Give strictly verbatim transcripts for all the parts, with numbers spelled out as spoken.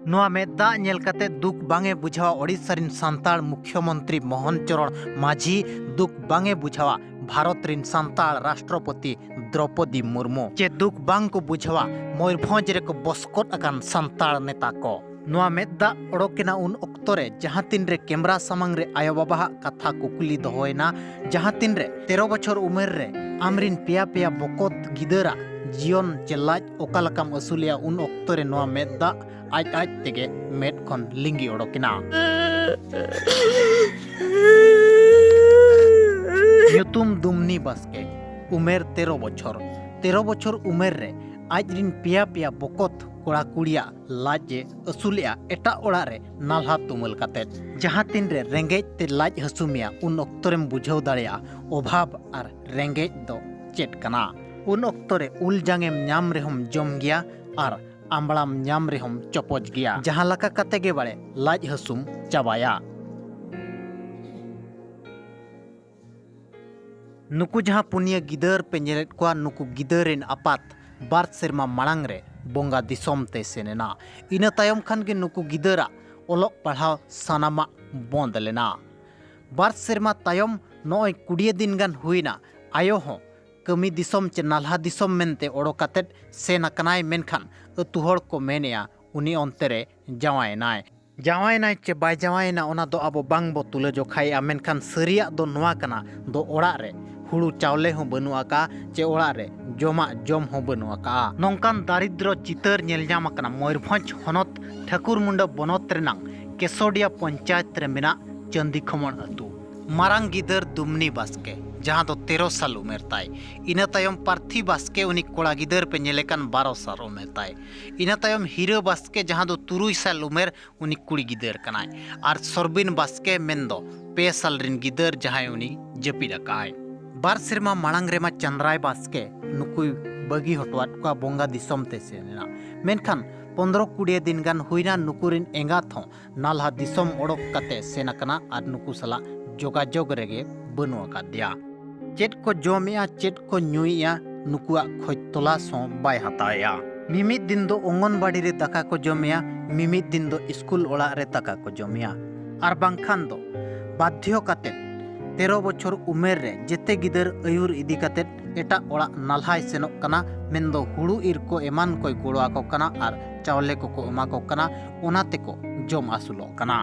ᱱᱚᱣᱟ ᱢᱮᱫ ᱫᱟᱜ ᱧᱮᱞ ᱠᱟᱛᱮ ᱫᱩᱠ ᱵᱟᱝ ᱮ ᱵᱩᱡᱷᱟᱹᱣᱟ ᱳᱰᱤᱥᱟ ᱨᱤᱱ ᱥᱟᱱᱛᱟᱲ ᱢᱩᱠᱷᱭᱚᱢᱚᱱᱛᱨᱤ ᱢᱳᱦᱚᱱ ᱪᱚᱨᱚᱬ ᱢᱟᱹᱡᱷᱤ, ᱫᱩᱠ ᱵᱟᱝ ᱮ ᱵᱩᱡᱷᱟᱹᱣᱟ ᱵᱷᱟᱨᱚᱛ ᱨᱤᱱ ᱥᱟᱱᱛᱟᱲ ᱨᱟᱥᱴᱨᱚᱯᱚᱛᱤ ᱫᱨᱚᱯᱚᱫᱤ ᱢᱩᱨᱢᱩ, ᱪᱮ ᱫᱩᱠ ᱵᱟᱝ ᱠᱚ ᱵᱩᱡᱷᱟᱹᱣᱟ ᱢᱚᱭᱩᱨᱵᱷᱚᱸᱡᱽ ᱨᱮᱠᱚ ᱵᱚᱥᱠᱚᱫ ᱟᱠᱟᱱ ᱥᱟᱱᱛᱟᱲ ᱱᱮᱛᱟ ᱠᱚ᱾ ᱱᱚᱣᱟ ᱢᱮᱫ ᱫᱟᱜ ᱚᱰᱚᱠ ᱮᱱᱟ ᱩᱱ ᱚᱠᱛᱚ ᱨᱮ, ᱡᱟᱦᱟᱸ ᱛᱤᱱ ᱨᱮ ᱠᱮᱢᱨᱟ ᱥᱟᱢᱟᱝ ᱨᱮ ᱟᱭᱳ ᱵᱟᱵᱟ ᱦᱟᱜ ᱠᱟᱛᱷᱟ ᱠᱩᱠᱞᱤ ᱫᱚᱦᱚᱭᱮᱱᱟ, ᱡᱟᱦᱟᱸ ᱛᱤᱱ ᱨᱮ ᱛᱮᱨᱚ ᱵᱚᱪᱷᱚᱨ ᱩᱢᱮᱨ ᱨᱮ ᱟᱢᱨᱤᱱ ᱯᱮᱭᱟ ᱯᱮᱭᱟ ᱵᱚᱠᱚᱛ ᱜᱤᱫᱟᱹᱨᱟᱜ ᱡᱤᱭᱚᱱ ᱪᱮ ᱞᱟᱡ ᱚᱠᱟ ᱞᱮᱠᱟᱢ ᱟᱹᱥᱩᱞᱮᱭᱟ, ᱩᱱ ᱚᱠᱛᱚ ᱨᱮ ᱱᱚᱣᱟ ᱢᱮᱫ ᱫᱟᱜ ᱟᱡ ᱟᱡ ᱛᱮᱜᱮ ᱢᱮᱫ ᱠᱷᱚᱱ ᱞᱤᱸᱜᱤ ᱚᱰᱚᱠ ᱮᱱᱟ᱾ ᱧᱩᱛᱩᱢ ᱫᱩᱢᱱᱤ ᱵᱟᱥᱠᱮ, ᱩᱢᱮᱨ ᱛᱮᱨᱚ ᱵᱚᱪᱷᱚᱨ᱾ ᱛᱮᱨᱚ ᱵᱚᱪᱷᱚᱨ ᱩᱢᱮᱨ ᱨᱮ ᱟᱡ ᱨᱤᱱ ᱯᱮᱭᱟ ᱯᱮᱭᱟ ᱵᱚᱠᱚᱛ ᱠᱚᱲᱟ ᱠᱩᱲᱤᱭᱟᱜ ᱞᱟᱡ ᱮ ᱟᱹᱥᱩᱞᱮᱜᱼᱟ ᱮᱴᱟᱜ ᱚᱲᱟᱜ ᱨᱮ ᱱᱟᱞᱦᱟ ᱛᱩᱢᱟᱹᱞ ᱠᱟᱛᱮ᱾ ᱡᱟᱦᱟᱸ ᱛᱤᱱ ᱨᱮ ᱨᱮᱸᱜᱮᱡ ᱛᱮ ᱞᱟᱡ ᱦᱟᱹᱥᱩ ᱢᱮᱭᱟ, ᱩᱱ ᱚᱠᱛᱚ ᱨᱮᱢ ᱵᱩᱡᱷᱟᱹᱣ ᱫᱟᱲᱮᱭᱟᱜᱼᱟ ᱚᱵᱷᱟᱵᱽ ᱟᱨ ᱨᱮᱸᱜᱮᱡ ᱫᱚ ᱪᱮᱫ ᱠᱟᱱᱟ᱾ ᱩᱱ ᱚᱠᱛᱚ ᱨᱮ ᱩᱞ ᱡᱟᱝ ᱮᱢ ᱧᱟᱢ ᱨᱮᱦᱚᱸᱢ ᱡᱚᱢ ᱜᱮᱭᱟ ᱟᱨ ᱟᱢᱵᱽᱲᱟᱢ ᱧᱟᱢ ᱨᱮᱦᱚᱸᱢ ᱪᱚᱯᱚᱡ ᱜᱮᱭᱟ᱾ ᱡᱟᱦᱟᱸ ᱞᱮᱠᱟ ᱠᱟᱛᱮ ᱜᱮ ᱵᱟᱲᱮ ᱞᱟᱡ ᱦᱟᱹᱥᱩᱢ ᱪᱟᱵᱟᱭᱟ᱾ ᱱᱩᱠᱩ ᱡᱟᱦᱟᱸ ᱯᱩᱱᱭᱟᱹ ᱜᱤᱫᱟᱹᱨ ᱯᱮ ᱧᱮᱞᱮᱫ ᱠᱚᱣᱟ, ᱱᱩᱠᱩ ᱜᱤᱫᱟᱹᱨ ᱨᱮᱱ ᱟᱯᱟᱛ ᱵᱟᱨ ᱥᱮᱨᱢᱟ ᱢᱟᱲᱟᱝ ᱨᱮ ᱵᱚᱸᱜᱟ ᱫᱤᱥᱚᱢ ᱛᱮ ᱥᱮᱱ ᱮᱱᱟ᱾ ᱤᱱᱟᱹ ᱛᱟᱭᱚᱢ ᱠᱷᱟᱱ ᱜᱮ ᱱᱩᱠᱩ ᱜᱤᱫᱟᱹᱨᱟᱜ ᱚᱞᱚᱜ ᱯᱟᱲᱦᱟᱣ ᱥᱟᱱᱟᱢᱟᱜ ᱵᱚᱱᱫ ᱞᱮᱱᱟ᱾ ᱵᱟᱨ ᱥᱮᱨᱢᱟ ᱛᱟᱭᱚᱢ ᱱᱚᱜᱼᱚᱭ ᱠᱩᱲᱤᱭᱟᱹ ᱫᱤᱱ ᱜᱟᱱ ᱦᱩᱭᱱᱟ, ᱟᱭᱳ ᱦᱚᱸ ᱠᱟᱹᱢᱤ ᱫᱤᱥᱚᱢ ᱪᱮ ᱱᱟᱞᱦᱟ ᱫᱤᱥᱚᱢ ᱢᱮᱱᱛᱮ ᱚᱰᱚᱠ ᱠᱟᱛᱮᱫ ᱥᱮᱱ ᱟᱠᱟᱱᱟᱭ, ᱢᱮᱱᱠᱷᱟᱱ ᱟᱹᱛᱩ ᱦᱚᱲ ᱠᱚ ᱢᱮᱱᱮᱜᱼᱟ ᱩᱱᱤ ᱚᱱᱛᱮ ᱨᱮ ᱡᱟᱶᱟᱭᱮᱱᱟᱭ᱾ ᱡᱟᱶᱟᱭᱮᱱᱟᱭ ᱪᱮ ᱵᱟᱭ ᱡᱟᱶᱟᱭᱮᱱᱟ, ᱚᱱᱟ ᱫᱚ ᱟᱵᱚ ᱵᱟᱝ ᱵᱚ ᱛᱩᱞᱟᱹ ᱡᱚᱠᱷᱟᱭᱮᱜᱼᱟ, ᱢᱮᱱᱠᱷᱟᱱ ᱥᱟᱹᱨᱤᱭᱟᱜ ᱫᱚ ᱱᱚᱣᱟ ᱠᱟᱱᱟ, ᱫᱚ ᱚᱲᱟᱜ ᱨᱮ ᱦᱩᱲᱩ ᱪᱟᱣᱞᱮ ᱦᱚᱸ ᱵᱟᱹᱱᱩᱜ ᱟᱠᱟᱜᱼᱟ ᱪᱮ ᱚᱲᱟᱜ ᱨᱮ ᱡᱚᱢᱟᱜ ᱡᱚᱢ ᱦᱚᱸ ᱵᱟᱹᱱᱩᱜ ᱟᱠᱟᱜᱼᱟ᱾ ᱱᱚᱝᱠᱟᱱ ᱫᱟᱨᱤᱫᱨᱚ ᱪᱤᱛᱟᱹᱨ ᱧᱮᱞ ᱧᱟᱢ ᱟᱠᱟᱱᱟ ᱢᱚᱭᱩᱨᱵᱷᱚᱸᱡᱽ ᱦᱚᱱᱚᱛ ᱴᱷᱟᱹᱠᱩᱨᱢᱩᱱᱰᱟᱹ ᱵᱚᱱᱚᱛ ᱨᱮᱱᱟᱝ ᱠᱮᱥᱳᱰᱤᱭᱟ ᱯᱚᱧᱪᱟᱭᱮᱛ ᱨᱮ ᱢᱮᱱᱟᱜ ᱪᱟᱹᱱᱫᱤ ᱠᱷᱚᱢᱚᱲ ᱟᱹᱛᱩ᱾ ᱢᱟᱨᱟᱝ ᱜᱤᱫᱟᱹᱨ ᱫᱩᱢᱱᱤ ᱵᱟᱥᱠᱮ, ᱡᱟᱦᱟᱸ ᱫᱚ ᱛᱮᱨᱚ ᱥᱟᱞ ᱩᱢᱮᱨ ᱛᱟᱭ᱾ ᱤᱱᱟᱹ ᱛᱟᱭᱚᱢ ᱯᱟᱨᱛᱷᱤ ᱵᱟᱥᱠᱮ, ᱩᱱᱤ ᱠᱚᱲᱟ ᱜᱤᱫᱟᱹᱨ ᱯᱮ ᱧᱮᱞᱮ ᱠᱟᱱ, ᱵᱟᱨᱚ ᱥᱟᱞ ᱩᱢᱮᱨ ᱛᱟᱭ᱾ ᱤᱱᱟᱹ ᱛᱟᱭᱚᱢ ᱦᱤᱨᱟᱹ ᱵᱟᱥᱠᱮ, ᱡᱟᱦᱟᱸ ᱫᱚ ᱛᱩᱨᱩᱭ ᱥᱟᱞ ᱩᱢᱮᱨ, ᱩᱱᱤ ᱠᱩᱲᱤ ᱜᱤᱫᱟᱹᱨ ᱠᱟᱱᱟᱭ᱾ ᱟᱨ ᱥᱚᱨᱵᱤᱱ ᱵᱟᱥᱠᱮ ᱢᱮᱱᱫᱚ ᱯᱮ ᱥᱟᱞ ᱨᱤᱱ ᱜᱤᱫᱟᱹᱨ, ᱡᱟᱦᱟᱸᱭ ᱩᱱᱤ ᱡᱟᱹᱯᱤᱫ ᱟᱠᱟᱜᱼᱟᱭ᱾ ᱵᱟᱨ ᱥᱮᱨᱢᱟ ᱢᱟᱲᱟᱝ ᱨᱮᱢᱟ ᱪᱟᱸᱫᱽᱨᱟᱭ ᱵᱟᱥᱠᱮ ᱱᱩᱠᱩᱭ ᱵᱟᱹᱜᱤ ᱦᱚᱴᱚᱣᱟᱫ ᱠᱚᱣᱟ, ᱵᱚᱸᱜᱟ ᱫᱤᱥᱚᱢ ᱛᱮ ᱥᱮᱱ ᱮᱱᱟ᱾ ᱢᱮᱱᱠᱷᱟᱱ ᱯᱚᱱᱫᱽᱨᱚ ᱠᱩᱲᱤᱭᱟᱹ ᱫᱤᱱ ᱜᱟᱱ ᱦᱩᱭᱱᱟ, ᱱᱩᱠᱩ ᱨᱤᱱ ᱮᱸᱜᱟᱛ ᱦᱚᱸ ᱱᱟᱞᱦᱟ ᱫᱤᱥᱚᱢ ᱚᱰᱚᱠ ᱠᱟᱛᱮ ᱥᱮᱱ ᱟᱠᱟᱱᱟ ᱟᱨ ᱱᱩᱠᱩ ᱥᱟᱞᱟᱜ ᱡᱳᱜᱟᱡᱳᱜᱽ ᱨᱮᱜᱮ ᱵᱟᱹᱱᱩᱜ ᱟᱠᱟᱫᱮᱭᱟ᱾ ᱪᱮᱫ ᱠᱚ ᱡᱚᱢᱮᱜᱼᱟ, ᱪᱮᱫ ᱠᱚ ᱧᱩᱭᱮᱜᱼᱟ, ᱱᱩᱠᱩᱣᱟᱜ ᱠᱷᱚᱡᱽ ᱛᱚᱞᱟᱥ ᱦᱚᱸ ᱵᱟᱭ ᱦᱟᱛᱟᱣᱮᱜᱼᱟ᱾ ᱢᱤᱢᱤᱫ ᱫᱤᱱ ᱫᱚ ᱚᱝᱜᱚᱱᱵᱟᱲᱤ ᱨᱮ ᱫᱟᱠᱟ ᱠᱚ ᱡᱚᱢᱮᱜᱼᱟ, ᱢᱤᱢᱤᱫ ᱫᱤᱱ ᱫᱚ ᱥᱠᱩᱞ ᱚᱲᱟᱜ ᱨᱮ ᱫᱟᱠᱟ ᱠᱚ ᱡᱚᱢᱮᱭᱟ᱾ ᱟᱨ ᱵᱟᱝᱠᱷᱟᱱ ᱫᱚ ᱵᱟᱫᱽᱫᱷᱚ ᱠᱟᱛᱮ ᱛᱮᱨᱚ ᱵᱚᱪᱷᱚᱨ ᱩᱢᱮᱨ ᱨᱮ ᱡᱮᱛᱮ ᱜᱤᱫᱟᱹᱨ ᱟᱹᱭᱩᱨ ᱤᱫᱤ ᱠᱟᱛᱮ ᱮᱴᱟᱜ ᱚᱲᱟᱜ ᱱᱟᱞᱦᱟᱭ ᱥᱮᱱᱚᱜ ᱠᱟᱱᱟ, ᱢᱮᱱᱫᱚ ᱦᱩᱲᱩ ᱤᱨ ᱠᱚ ᱮᱢᱟᱱ ᱠᱚᱭ ᱜᱚᱲᱚ ᱟᱠᱚ ᱠᱟᱱᱟ ᱟᱨ ᱪᱟᱣᱞᱮ ᱠᱚᱠᱚ ᱮᱢᱟ ᱠᱚ ᱠᱟᱱᱟ, ᱚᱱᱟ ᱛᱮᱠᱚ ᱡᱚᱢ ᱟᱹᱥᱩᱞᱚᱜ ᱠᱟᱱᱟ᱾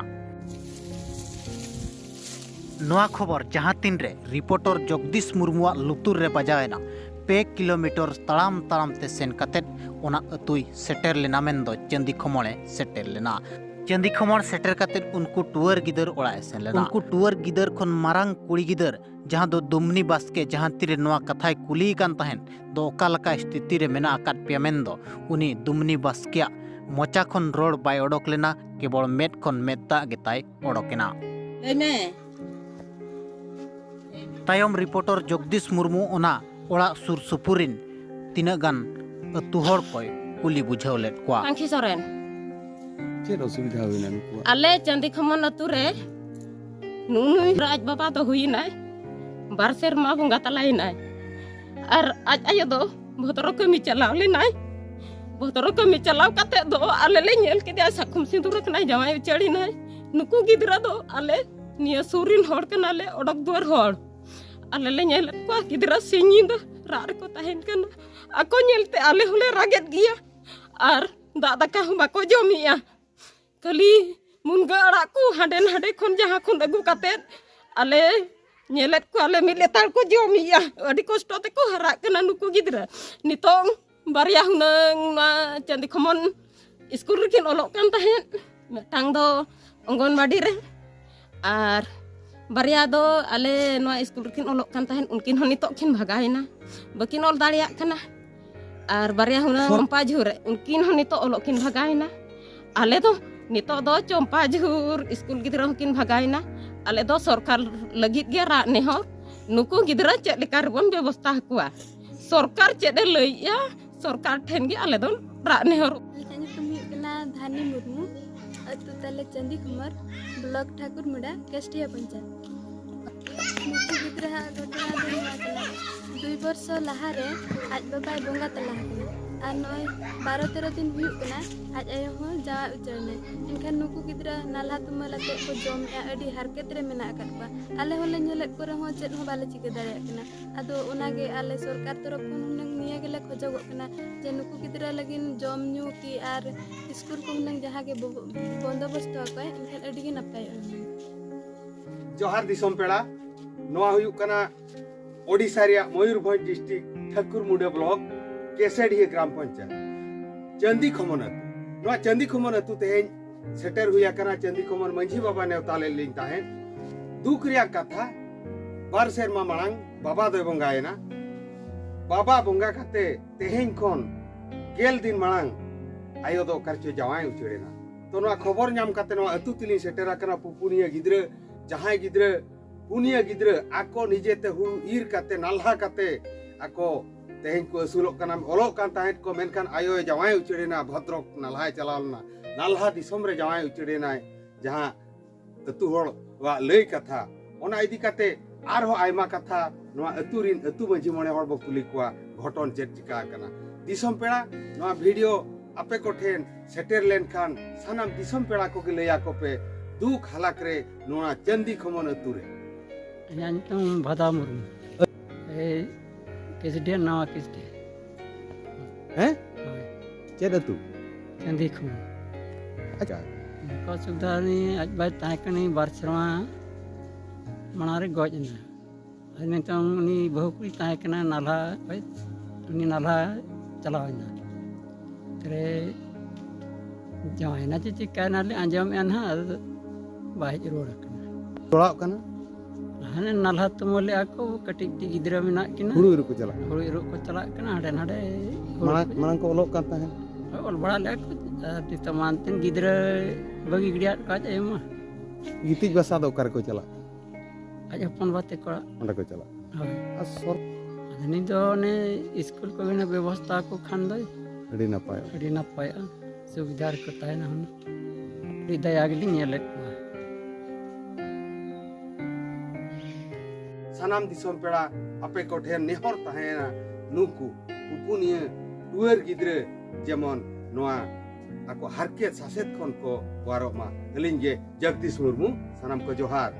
ᱱᱚᱣᱟ ᱠᱷᱚᱵᱚᱨ ᱡᱟᱦᱟᱸ ᱛᱤᱱ ᱨᱮ ᱨᱤᱯᱳᱴᱚᱨ ᱡᱚᱜᱽᱫᱤᱥ ᱢᱩᱨᱢᱩᱣᱟᱜ ᱞᱩᱛᱩᱨ ᱨᱮ ᱵᱟᱡᱟᱣ ᱮᱱᱟ, ᱯᱮ ᱠᱤᱞᱳᱢᱤᱴᱟᱨ ᱛᱟᱲᱟᱢ ᱛᱟᱲᱟᱢ ᱛᱮ ᱥᱮᱱ ᱠᱟᱛᱮ ᱚᱱᱟ ᱟᱹᱛᱩᱭ ᱥᱮᱴᱮᱨ ᱞᱮᱱᱟ, ᱢᱮᱱᱫᱚ ᱪᱟᱹᱱᱫᱤ ᱠᱷᱚᱢᱚᱲᱮ ᱥᱮᱴᱮᱨ ᱞᱮᱱᱟ᱾ ᱪᱟᱹᱱᱫᱤ ᱠᱷᱚᱢᱚᱲ ᱥᱮᱴᱮᱨ ᱠᱟᱛᱮ ᱩᱱᱠᱩ ᱴᱩᱣᱟᱹᱨ ᱜᱤᱫᱟᱹᱨ ᱚᱲᱟᱜ ᱮ ᱥᱮᱱ ᱞᱮᱱᱟ᱾ ᱩᱱᱠᱩ ᱴᱩᱣᱟᱹᱨ ᱜᱤᱫᱟᱹᱨ ᱠᱷᱚᱱ ᱢᱟᱨᱟᱝ ᱠᱩᱲᱤ ᱜᱤᱫᱟᱹᱨ, ᱡᱟᱦᱟᱸ ᱫᱚ ᱫᱩᱢᱱᱤ ᱵᱟᱥᱠᱮ, ᱡᱟᱦᱟᱸ ᱛᱤᱨᱮ ᱱᱚᱣᱟ ᱠᱟᱛᱷᱟᱭ ᱠᱩᱞᱤᱭᱮ ᱠᱟᱱ ᱛᱟᱦᱮᱸᱫ ᱫᱚ ᱚᱠᱟ ᱞᱮᱠᱟ ᱥᱛᱷᱤᱛᱤ ᱨᱮ ᱢᱮᱱᱟᱜ ᱟᱠᱟᱫ ᱯᱮᱭᱟ ᱢᱮᱱᱫᱚ, ᱩᱱᱤ ᱫᱩᱢᱱᱤ ᱵᱟᱥᱠᱮᱭᱟᱜ ᱢᱚᱪᱟ ᱠᱷᱚᱱ ᱨᱚᱲ ᱵᱟᱭ ᱚᱰᱚᱠ ᱞᱮᱱᱟ, ᱠᱮᱵᱚᱞ ᱢᱮᱫ ᱠᱷᱚᱱ ᱢᱮᱫ ᱫᱟᱜ ᱜᱮᱛᱟᱭ ᱚᱰᱚᱠ ᱮᱱᱟ᱾ ᱞᱟᱹᱭ ᱢᱮ᱾ ᱛᱟᱭᱚᱢ ᱨᱤᱯᱳᱴᱚᱨ ᱡᱚᱜᱽᱫᱤᱥ ᱢᱩᱨᱢᱩ ᱚᱱᱟ ᱚᱲᱟᱜ ᱥᱩᱨ ᱥᱩᱯᱩᱨ ᱨᱤᱱ ᱛᱤᱱᱟᱹᱜ ᱜᱟᱱ ᱟᱹᱛᱩ ᱦᱚᱲ ᱠᱚᱭ ᱠᱩᱞᱤ ᱵᱩᱡᱷᱟᱹᱣ ᱞᱮᱫ ᱠᱚᱣᱟ᱾ ᱥᱟᱝᱠᱷᱤ ᱥᱚᱨᱮᱱ᱾ ᱪᱮᱫ ᱚᱥᱩᱵᱤᱫᱷᱟ ᱦᱩᱭᱱᱟ ᱱᱩᱠᱩᱣᱟᱜ? ᱟᱞᱮ ᱪᱟᱸᱫᱤ ᱠᱷᱚᱢᱚᱱ ᱟᱹᱛᱩ ᱨᱮ ᱱᱩᱜᱼᱩ ᱱᱩᱭ ᱟᱡ ᱵᱟᱵᱟ ᱫᱚ ᱦᱩᱭᱱᱟᱭ ᱵᱟᱨ ᱥᱮᱨᱢᱟ ᱵᱚᱸᱜᱟ ᱛᱟᱞᱟᱭᱮᱱᱟᱭ, ᱟᱨ ᱟᱡ ᱟᱭᱳ ᱫᱚ ᱵᱷᱚᱫᱨᱚ ᱠᱟᱹᱢᱤ ᱪᱟᱞᱟᱣ ᱞᱮᱱᱟᱭ᱾ ᱵᱷᱚᱫᱨᱚ ᱠᱟᱹᱢᱤ ᱪᱟᱞᱟᱣ ᱠᱟᱛᱮ ᱫᱚ ᱟᱞᱮ ᱞᱮ ᱧᱮᱞ ᱠᱮᱫᱮᱭᱟ, ᱥᱟᱠᱷᱚᱢ ᱥᱤᱸᱫᱩᱨ ᱟᱠᱟᱱᱟᱭ, ᱡᱟᱶᱟᱭ ᱩᱪᱟᱹᱲ ᱮᱱᱟᱭ᱾ ᱱᱩᱠᱩ ᱜᱤᱫᱽᱨᱟᱹ ᱫᱚ ᱟᱞᱮ ᱱᱤᱭᱟᱹ ᱥᱩᱨ ᱨᱤᱱ ᱦᱚᱲ ᱠᱟᱱᱟᱞᱮ, ᱚᱰᱚᱠ ᱫᱩᱣᱟᱹᱨ ᱦᱚᱲ᱾ ᱟᱞᱮ ᱞᱮ ᱧᱮᱞᱮᱫ ᱠᱚᱣᱟ ᱜᱤᱫᱽᱨᱟᱹ ᱥᱤᱧ ᱧᱤᱫᱟᱹ ᱨᱟᱜ ᱨᱮᱠᱚ ᱛᱟᱦᱮᱱ ᱠᱟᱱᱟ᱾ ᱟᱠᱚ ᱧᱮᱞᱛᱮ ᱟᱞᱮ ᱦᱚᱸᱞᱮ ᱨᱟᱜᱮᱫ ᱜᱮᱭᱟ, ᱟᱨ ᱫᱟᱜ ᱫᱟᱠᱟ ᱦᱚᱸ ᱵᱟᱠᱚ ᱡᱚᱢᱮᱜᱼᱟ᱾ ᱠᱷᱟᱹᱞᱤ ᱢᱩᱱᱜᱟᱹ ᱟᱲᱟᱜ ᱠᱚ ᱦᱟᱸᱰᱮ ᱱᱟᱰᱮ ᱠᱷᱚᱱ ᱡᱟᱦᱟᱸ ᱠᱷᱚᱱ ᱟᱹᱜᱩ ᱠᱟᱛᱮᱫ ᱟᱞᱮ ᱧᱮᱞᱮᱫ ᱠᱚᱣᱟᱞᱮ ᱢᱤᱫ ᱞᱮᱛᱟᱲ ᱠᱚ ᱡᱚᱢᱮᱜᱼᱟ᱾ ᱟᱹᱰᱤ ᱠᱚᱥᱴᱚ ᱛᱮᱠᱚ ᱦᱟᱨᱟᱜ ᱠᱟᱱᱟ ᱱᱩᱠᱩ ᱜᱤᱫᱽᱨᱟᱹ᱾ ᱱᱤᱛᱚᱝ ᱵᱟᱨᱭᱟ ᱦᱩᱱᱟᱹᱝ ᱱᱚᱣᱟ ᱪᱟᱸᱫᱤ ᱠᱷᱚᱢᱚᱱ ᱥᱠᱩᱞ ᱨᱮᱠᱤᱱ ᱚᱞᱚᱜ ᱠᱟᱱ ᱛᱟᱦᱮᱸᱫ, ᱢᱤᱫᱴᱟᱝ ᱫᱚ ᱚᱝᱜᱚᱱᱵᱟᱰᱤ ᱨᱮ ᱟᱨ ᱵᱟᱨᱭᱟ ᱫᱚ ᱟᱞᱮ ᱱᱚᱣᱟ ᱥᱠᱩᱞ ᱨᱮᱠᱤᱱ ᱚᱞᱚᱜ ᱠᱟᱱ ᱛᱟᱦᱮᱸᱫ, ᱩᱱᱠᱤᱱ ᱦᱚᱸ ᱱᱤᱛᱚᱜ ᱠᱤᱱ ᱵᱷᱟᱜᱟᱣᱮᱱᱟ, ᱵᱟᱹᱠᱤᱱ ᱚᱞ ᱫᱟᱲᱮᱭᱟᱜ ᱠᱟᱱᱟ᱾ ᱟᱨ ᱵᱟᱨᱭᱟ ᱦᱩᱱᱟᱹᱝ ᱦᱚᱸ ᱪᱚᱢᱯᱟ ᱡᱷᱩᱨ ᱨᱮ, ᱩᱱᱠᱤᱱ ᱦᱚᱸ ᱱᱤᱛᱚᱜ ᱚᱞᱚᱜ ᱠᱤᱱ ᱵᱷᱟᱜᱟᱣᱮᱱᱟ᱾ ᱟᱞᱮ ᱫᱚ ᱱᱤᱛᱚᱜ ᱫᱚ ᱪᱚᱢᱯᱟ ᱡᱷᱩᱨ ᱥᱠᱩᱞ ᱜᱤᱫᱽᱨᱟᱹ ᱦᱚᱸᱠᱤᱱ ᱵᱷᱟᱜᱟᱣᱮᱱᱟ᱾ ᱟᱞᱮ ᱫᱚ ᱥᱚᱨᱠᱟᱨ ᱞᱟᱹᱜᱤᱫ ᱜᱮ ᱨᱟᱜ ᱱᱮᱦᱚᱨ, ᱱᱩᱠᱩ ᱜᱤᱫᱽᱨᱟᱹ ᱪᱮᱫ ᱞᱮᱠᱟ ᱨᱮᱵᱚᱱ ᱵᱮᱵᱚᱥᱛᱷᱟ ᱟᱠᱚᱣᱟ, ᱥᱚᱨᱠᱟᱨ ᱪᱮᱫ ᱮ ᱞᱟᱹᱭᱮᱜᱼᱟ, ᱥᱚᱨᱠᱟᱨ ᱴᱷᱮᱱ ᱜᱮ ᱟᱞᱮ ᱫᱚ ᱨᱟᱜ ᱱᱮᱦᱚᱨ᱾ ᱟᱹᱞᱤᱧᱟᱜ ᱧᱩᱛᱩᱢ ᱦᱩᱭᱩᱜ ᱠᱟᱱᱟ ᱫᱷᱟᱱᱤ ᱢᱩᱨᱢᱩ, ᱟᱹᱛᱩ ᱛᱟᱞᱮ ᱪᱟᱸᱫᱤ ᱠᱩᱢᱟᱨ, ᱵᱞᱚᱠ ᱴᱷᱟᱠᱩᱨᱢᱩᱰᱟ, ᱠᱟᱥᱴᱤᱭᱟ ᱯᱚᱧᱪᱟᱭᱮᱛ᱾ ᱱᱩᱠᱩ ᱜᱤᱫᱽᱨᱟᱹᱣᱟᱜ ᱜᱷᱚᱴᱚᱱᱟ ᱫᱚ ᱱᱚᱣᱟ ᱠᱟᱱᱟ, ᱫᱩᱭ ᱵᱚᱨᱥᱚ ᱞᱟᱦᱟᱨᱮ ᱟᱡ ᱵᱟᱵᱟᱭ ᱵᱚᱸᱜᱟ ᱛᱟᱞᱟ ᱟᱠᱟᱱᱟ᱾ ᱟᱨ ᱱᱚᱜᱼᱚᱭ ᱵᱟᱨᱚ ᱛᱮᱨᱚ ᱫᱤᱱ ᱦᱩᱭᱩᱜ ᱠᱟᱱᱟ, ᱟᱡ ᱟᱭᱳ ᱦᱚᱸ ᱡᱟᱶᱟᱭ ᱩᱪᱟᱹᱲ ᱮᱱᱟᱭ᱾ ᱮᱱᱠᱷᱟᱱ ᱱᱩᱠᱩ ᱜᱤᱫᱽᱨᱟᱹ ᱱᱟᱞᱦᱟ ᱛᱩᱢᱟᱹᱞ ᱟᱛᱮᱫ ᱠᱚ ᱡᱚᱢᱮᱫᱼᱟ, ᱟᱹᱰᱤ ᱦᱟᱨᱠᱮᱛ ᱨᱮ ᱢᱮᱱᱟᱜ ᱟᱠᱟᱫ ᱠᱚᱣᱟ᱾ ᱟᱞᱮ ᱦᱚᱸᱞᱮ ᱧᱮᱞᱮᱫ ᱠᱚ ᱨᱮᱦᱚᱸ ᱪᱮᱫ ᱦᱚᱸ ᱵᱟᱞᱮ ᱪᱤᱠᱟᱹ ᱫᱟᱲᱮᱭᱟᱜ ᱠᱟᱱᱟ᱾ ᱟᱫᱚ ᱚᱱᱟᱜᱮ ᱟᱞᱮ ᱥᱚᱨᱠᱟᱨ ᱛᱚᱨᱚᱯ ᱠᱷᱚᱱ ᱦᱩᱱᱟᱹᱝ ᱱᱤᱭᱟᱹ ᱜᱮᱞᱮ ᱠᱷᱚᱡᱚᱜᱚᱜ ᱠᱟᱱᱟ ᱡᱮ ᱱᱩᱠᱩ ᱜᱤᱫᱽᱨᱟᱹ ᱞᱟᱹᱜᱤᱫ ᱡᱚᱢ ᱧᱩ ᱠᱤ ᱟᱨ ᱥᱠᱩᱞ ᱠᱚ ᱦᱩᱱᱟᱹᱝ ᱡᱟᱦᱟᱸ ᱜᱮ ᱵᱚ-, ᱵᱚᱱᱫᱳᱵᱚᱥᱛᱚ ᱟᱠᱚᱣᱟᱭ, ᱮᱱᱠᱷᱟᱱ ᱟᱹᱰᱤ ᱜᱮ ᱱᱟᱯᱟᱭᱚᱜᱼᱟ ᱦᱩᱱᱟᱹᱝ᱾ ᱡᱚᱦᱟᱨ ᱫᱤᱥᱚᱢ ᱯᱮᱲᱟ, ᱱᱚᱣᱟ ᱦᱩᱭᱩᱜ ᱠᱟᱱᱟ ᱳᱰᱤᱥᱟ ᱨᱮᱭᱟᱜ ᱢᱚᱭᱩᱨᱵᱷᱚᱸᱡᱽ ᱰᱤᱥᱴᱨᱤᱠᱴ ᱴᱷᱟᱹᱠᱩᱨᱢᱩᱰᱟᱹ ᱵᱞᱚᱠ ᱠᱮᱥᱮᱰᱤᱦᱟᱹ ᱜᱨᱟᱢ ᱯᱚᱧᱪᱟᱭᱮᱛ ᱪᱟᱹᱱᱫᱤ ᱠᱷᱚᱢᱚᱱ ᱟᱹᱛᱩ᱾ ᱱᱚᱣᱟ ᱪᱟᱹᱱᱫᱤ ᱠᱷᱚᱢᱚᱱ ᱟᱹᱛᱩ ᱛᱮᱦᱮᱧ ᱥᱮᱴᱮᱨ ᱦᱩᱭ ᱟᱠᱟᱱᱟ᱾ ᱪᱟᱹᱱᱫᱤ ᱠᱷᱚᱢᱚᱱ ᱢᱟᱹᱡᱷᱤ ᱵᱟᱵᱟ ᱱᱮᱣᱛᱟ ᱞᱮᱫ ᱞᱤᱧ ᱛᱟᱦᱮᱸᱫ᱾ ᱫᱩᱠ ᱨᱮᱭᱟᱜ ᱠᱟᱛᱷᱟ, ᱵᱟᱨ ᱥᱮᱨᱢᱟ ᱢᱟᱲᱟᱝ ᱵᱟᱵᱟ ᱫᱚᱭ ᱵᱚᱸᱜᱟᱭᱮᱱᱟ᱾ ᱵᱟᱵᱟ ᱵᱚᱸᱜᱟ ᱠᱟᱛᱮ ᱛᱮᱦᱮᱧ ᱠᱷᱚᱱ ᱜᱮᱞ ᱫᱤᱱ ᱢᱟᱲᱟᱝ ᱟᱭᱳ ᱫᱚ ᱚᱠᱟ ᱨᱮᱪᱚ ᱡᱟᱶᱟᱭ ᱩᱪᱟᱹᱲᱮᱱᱟ᱾ ᱛᱚ ᱱᱚᱣᱟ ᱠᱷᱚᱵᱚᱨ ᱧᱟᱢ ᱠᱟᱛᱮ ᱱᱚᱣᱟ ᱟᱹᱛᱩ ᱛᱮᱞᱤᱧ ᱥᱮᱴᱮᱨ ᱟᱠᱟᱱᱟ᱾ ᱯᱩᱯᱩᱱᱤᱭᱟᱹ ᱜᱤᱫᱽᱨᱟᱹ, ᱡᱟᱦᱟᱸᱭ ᱜᱤᱫᱽᱨᱟᱹ, ᱯᱩᱱᱤᱭᱟᱹ ᱜᱤᱫᱽᱨᱟᱹ ᱟᱠᱚ ᱱᱤᱡᱮᱛᱮ ᱦᱩᱲᱩ ᱤᱨ ᱠᱟᱛᱮ ᱱᱟᱞᱦᱟ ᱠᱟᱛᱮ ᱟᱠᱚ ᱛᱮᱦᱮᱧ ᱠᱚ ᱟᱹᱥᱩᱞᱚᱜ ᱠᱟᱱᱟ, ᱚᱞᱚᱜ ᱠᱟᱱ ᱛᱟᱦᱮᱸᱫ ᱠᱚ, ᱢᱮᱱᱠᱷᱟᱱ ᱟᱭᱳᱭ ᱡᱟᱶᱟᱭ ᱩᱪᱟᱹᱲᱮᱱᱟ, ᱵᱷᱚᱫᱨᱚᱠ ᱱᱟᱞᱦᱟᱭ ᱪᱟᱞᱟᱣ ᱞᱮᱱᱟ, ᱱᱟᱞᱦᱟ ᱫᱤᱥᱚᱢ ᱨᱮ ᱡᱟᱶᱟᱭ ᱩᱪᱟᱹᱲᱮᱱᱟᱭ᱾ ᱡᱟᱦᱟᱸ ᱟᱹᱛᱩ ᱦᱚᱲᱟᱜ ᱞᱟᱹᱭ ᱠᱟᱛᱷᱟ, ᱚᱱᱟ ᱤᱫᱤ ᱠᱟᱛᱮ ᱟᱨᱦᱚᱸ ᱟᱭᱢᱟ ᱠᱟᱛᱷᱟ ᱱᱚᱣᱟ ᱟᱹᱛᱩ ᱨᱤᱱ ᱟᱹᱛᱩ ᱢᱟᱹᱡᱷᱤ ᱢᱚᱬᱮ ᱦᱚᱲ ᱵᱚ ᱠᱩᱞᱤ ᱠᱚᱣᱟ, ᱜᱷᱚᱴᱚᱱ ᱪᱮᱫ ᱪᱤᱠᱟ ᱟᱠᱟᱱᱟ᱾ ᱫᱤᱥᱚᱢ ᱯᱮᱲᱟ, ᱱᱚᱣᱟ ᱵᱷᱤᱰᱤᱭᱳ ᱟᱯᱮ ᱠᱚᱴᱷᱮᱱ ᱥᱮᱴᱮᱨ ᱞᱮᱱᱠᱷᱟᱱ ᱥᱟᱱᱟᱢ ᱫᱤᱥᱚᱢ ᱯᱮᱲᱟ ᱠᱚᱜᱮ ᱞᱟᱹᱭ ᱟᱠᱚ ᱯᱮ, ᱫᱩᱠ ᱦᱟᱞᱟᱠ ᱨᱮ ᱱᱚᱣᱟ ᱪᱟᱹᱱᱫᱤ ᱠᱷᱚᱢᱚᱱ ᱟᱹᱛᱩ ᱨᱮ᱾ ᱤᱧᱟᱹᱜ ᱧᱩᱛᱩᱢ ᱵᱷᱟᱫᱟ ᱢᱩᱨᱢᱩ᱾ ᱮᱭ ᱠᱮᱥᱰᱤᱦᱟᱹ, ᱱᱟᱣᱟ ᱠᱮᱥᱰᱤᱦᱟᱹ᱾ ᱦᱮᱸ? ᱦᱳᱭ᱾ ᱪᱮᱫ ᱟᱹᱛᱩ? ᱪᱟᱹᱱᱫᱤ ᱠᱷᱚᱢᱚᱱ᱾ ᱟᱪᱪᱷᱟ᱾ ᱱᱚᱝᱠᱟ ᱥᱩᱵᱤᱫᱷᱟ ᱩᱱᱤ ᱟᱡ ᱵᱟᱭ ᱛᱟᱦᱮᱸ ᱠᱟᱱᱟ, ᱵᱟᱨ ᱥᱮᱨᱢᱟ ᱢᱟᱲᱟᱝ ᱨᱮ ᱜᱚᱡ ᱮᱱᱟ᱾ ᱟᱨ ᱱᱤᱛᱚᱝ ᱩᱱᱤ ᱵᱟᱹᱦᱩ ᱠᱩᱲᱤ ᱛᱟᱦᱮᱸ ᱠᱟᱱᱟ ᱱᱟᱞᱦᱟ, ᱦᱳᱭ, ᱩᱱᱤ ᱱᱟᱞᱦᱟ ᱪᱟᱞᱟᱣ ᱮᱱᱟ᱾ ᱨᱮ ᱡᱟᱶᱟᱭᱮᱱᱟ ᱪᱮ ᱪᱤᱠᱟᱭᱱᱟ ᱞᱮ ᱟᱸᱡᱚᱢᱮᱫᱼᱟ ᱱᱟᱦᱟᱜ, ᱟᱫᱚ ᱵᱟᱭ ᱦᱮᱡ ᱨᱩᱣᱟᱹᱲ ᱟᱠᱟᱱᱟ᱾ ᱡᱚᱲᱟᱣ ᱠᱟᱱᱟ? ᱦᱟᱱᱮ ᱱᱟᱞᱦᱟ ᱛᱩᱢᱟᱹᱞᱮᱫᱼᱟ ᱠᱚ, ᱠᱟᱹᱴᱤᱡ ᱠᱟᱹᱴᱤᱡ ᱜᱤᱫᱽᱨᱟᱹ ᱢᱮᱱᱟᱜ ᱠᱤᱱᱟ᱾ ᱦᱩᱲᱩ ᱤᱨᱚᱜ ᱠᱚ ᱪᱟᱞᱟᱜ ᱠᱟᱱᱟ᱾ ᱦᱩᱲᱩ ᱤᱨᱚᱜ ᱠᱚ ᱪᱟᱞᱟᱜ ᱠᱟᱱᱟ, ᱦᱟᱸᱰᱮ ᱱᱟᱰᱮ ᱦᱩᱲᱩ ᱢᱟᱲᱟᱝ, ᱠᱚ ᱢᱟᱲᱟᱝ ᱠᱚ ᱚᱞᱚᱜ ᱠᱟᱱ ᱛᱟᱦᱮᱸᱫ? ᱦᱳᱭ, ᱚᱞ ᱵᱟᱲᱟ ᱞᱮᱫᱼᱟ ᱠᱚ, ᱟᱨ ᱱᱤᱛᱚᱜ ᱢᱟ ᱮᱱᱛᱮᱫ ᱜᱤᱫᱽᱨᱟᱹ ᱵᱟᱹᱜᱤ ᱜᱤᱰᱤᱭᱟᱫ ᱠᱚᱣᱟ ᱟᱡ ᱟᱭᱳ ᱢᱟ᱾ ᱜᱤᱛᱤᱡ ᱵᱟᱥᱟ ᱫᱚ ᱚᱠᱟ ᱨᱮᱠᱚ ᱪᱟᱞᱟᱜ? ᱟᱡ ᱦᱚᱯᱚᱱ ᱵᱟ ᱛᱟᱠᱚ ᱚᱲᱟᱜ᱾ ᱚᱸᱰᱮ ᱠᱚ ᱪᱟᱞᱟᱜ᱾ ᱦᱳᱭ᱾ ᱟᱨ ᱥᱚᱨ- ᱟᱫᱚ ᱱᱤᱛ ᱫᱚ ᱚᱱᱮ ᱤᱥᱠᱩᱞ ᱠᱚᱜᱮ ᱱᱟᱜ ᱵᱮᱵᱚᱥᱛᱷᱟ ᱟᱠᱚ ᱠᱷᱟᱱ ᱫᱚᱭ ᱟᱹᱰᱤ ᱱᱟᱯᱟᱭ᱾ ᱟᱹᱰᱤ ᱱᱟᱯᱟᱭᱚᱜᱼᱟ, ᱥᱩᱵᱤᱫᱷᱟ ᱨᱮᱠᱚ ᱛᱟᱦᱮᱱᱟ ᱦᱩᱱᱟᱹᱝ᱾ ᱟᱹᱰᱤ ᱫᱟᱭᱟ ᱜᱮᱞᱤᱧ ᱧᱮᱞᱮᱫ ᱠᱚᱣᱟ᱾ ᱥᱟᱱᱟᱢ ᱫᱤᱥᱚᱢ ᱯᱮᱲᱟ, ᱟᱯᱮ ᱠᱚᱴᱷᱮᱱ ᱱᱮᱦᱚᱨ ᱛᱟᱦᱮᱸᱭᱮᱱᱟ, ᱱᱩᱠᱩ ᱯᱩᱯᱩᱱᱤᱭᱟᱹ ᱴᱩᱣᱟᱹᱨ ᱜᱤᱫᱽᱨᱟᱹ ᱡᱮᱢᱚᱱ ᱱᱚᱣᱟ ᱟᱠᱚ ᱦᱟᱨᱠᱮᱛ ᱥᱟᱥᱮᱛ ᱠᱷᱚᱱ ᱠᱚ ᱚᱣᱟᱨᱚᱜ ᱢᱟ᱾ ᱟᱹᱞᱤᱧ ᱜᱮ ᱡᱚᱜᱽᱫᱤᱥ ᱢᱩᱨᱢᱩ, ᱥᱟᱱᱟᱢ ᱠᱚ ᱡᱚᱦᱟᱨ᱾